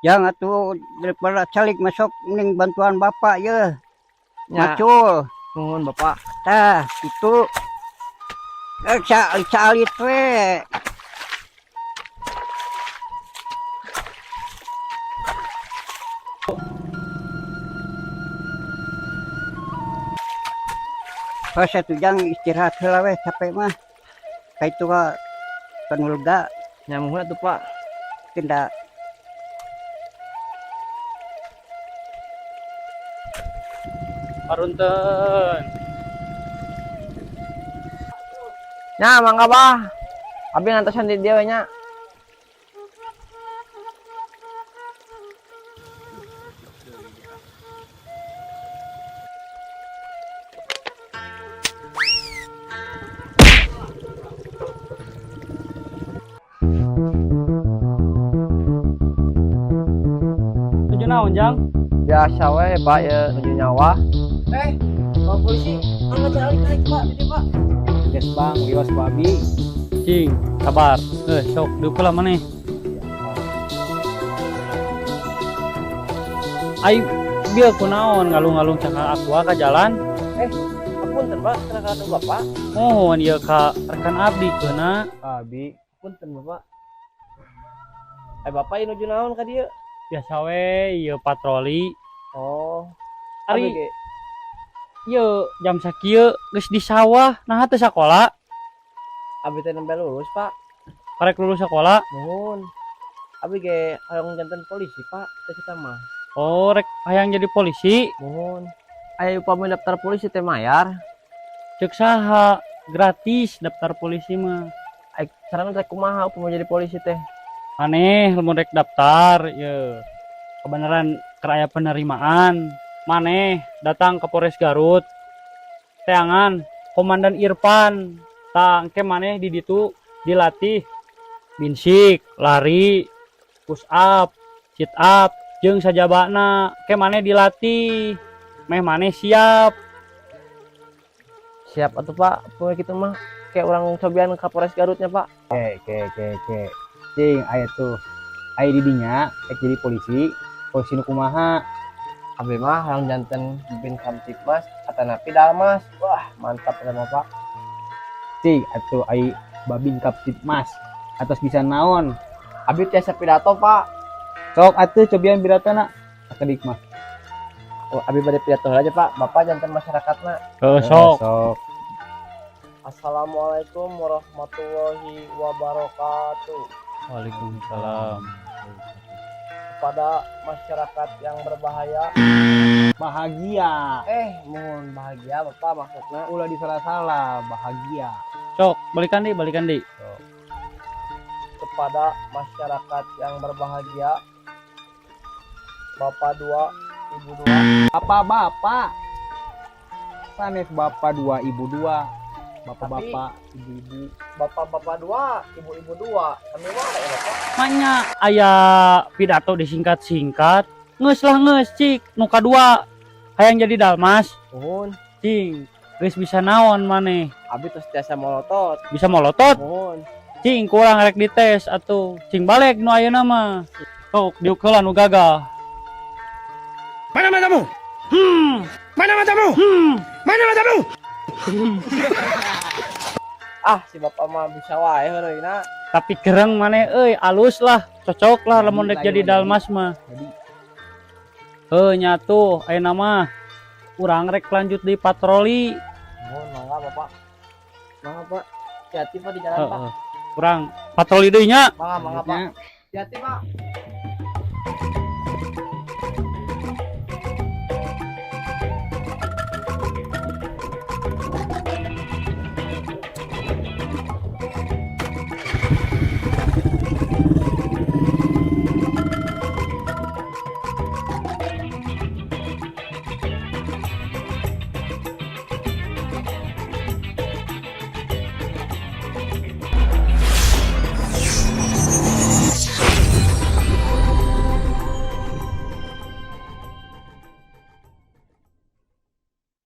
Jang atuh daripada calik masuk ning bantuan bapak ye. Nya. Macul. Nuhun, Bapak. Tah, itu. Eh, saalit we. Pas atuh, Jang, istirahat heula we, capek mah. Ka itu ka kan lega. Nya, muhun atuh, Pak. Tindak. Parunten. Nya, mangga, Bah. Abi ngantosan di dieu we nya. Nuju naon, Jang? Biasa we, Pak, ya nuju nyawa. Eh, Pak Polisi, angkat calik Pak, di Pak. Geus, Bang, wios ku abi. Cing, sabar. Eh, sok diuk lah maneh. Ai bieu kunaon ngalung-ngalung cakal aqua ka jalan? Apunten, Pak, kena kartu Bapak. Mohon ieu ka rekan abdi keuna. Abi. Punten, Bapak. Eh, Bapak ieu nuju naon ka dieu? Biasa we ieu patroli. Oh, Ari abi ge ieu jam sakieu geus di sawah, naha teu sakola? Abi teh nembe lulus, Pak. Karek lulus sekolah. Muhun. Abi ge hoyong janten polisi, Pak. Teh kita mah. Oh, rek hayang jadi polisi. Muhun. Aya upami daftar polisi teh mayar? Cek saha gratis daftar polisi mah? Ai carana teh kumaha upami jadi polisi teh? Aneh, lamun rek daftar ye kebenaran keur aya penerimaan, maneh datang ke Polres Garut, teangan Komandan Irfan. Tah, engke maneh di ditu dilatih binsik, lari, push up, sit up, jeung sajabana. Ke maneh dilatih meh maneh siap. Siap atuh, Pak, pokoknya gitu mah. Kayak urang cobian ke Polres Garutnya, Pak. Oke. Cing, aya tuh. Aya di dinya rek jadi polisi. Polisi nu kumaha? Abi mah hoyong janten Bhabinkamtibmas atanapi Dalmas. Wah, mantap eta mah, Pak. Cing, atuh ai Bhabinkamtibmas. Atos bisa naon? Abi tiasa pidato, Pak. Sok atuh cobian pidatona. Sakedik mah. Oh, abi bade pidato aja, Pak. Bapak janten masyarakatna. Eh, sok. Sok. Assalamualaikum warahmatullahi wabarakatuh. Waalaikumsalam. Kepada masyarakat yang berbahaya, Bahagia. Eh, mohon bahagia, Bapak, maksudnya. Ulah disalah-salah, bahagia. Sok balikan deui, balikan deui. Kepada masyarakat yang berbahagia, Bapak dua, Ibu dua. Bapak-bapak. Sanes bapak dua, ibu dua. Bapak-bapak, ibu-ibu. Bapak-bapak dua, ibu-ibu dua. Kami wae ya, Bapak. Manya aya pidato disingkat-singkat. Geus lah, geus, cik nu kadua, hayang jadi Dalmas? Muhun. Cing, geus bisa naon maneh? Abi terus tiasa molotot. Bisa molotot? Muhun. Cing, kurang rek dites atuh. Cing, balik nu ayeuna mah. Sok diuk heula nu gagah. Mana matamu? Hmm. Mana matamu? Hmm. Mana matamu? Ah, si Bapak mah bisa wae heureuyna. Tapi gereng maneh euy, alus lah, cocok lah lamun rek Lagi, jadi lagi. Dalmas mah. Jadi Heuh, nya tuh ayeuna mah urang rek lanjut di patroli. Muhun, mangga, Bapak. Mangga, Pak. Hati-hati, Pak, di jalan, Pak. Heeh. Urang patroli deui nya. Mangga, mangga, Pak. Lanjutnya. Hati-hati, Pak.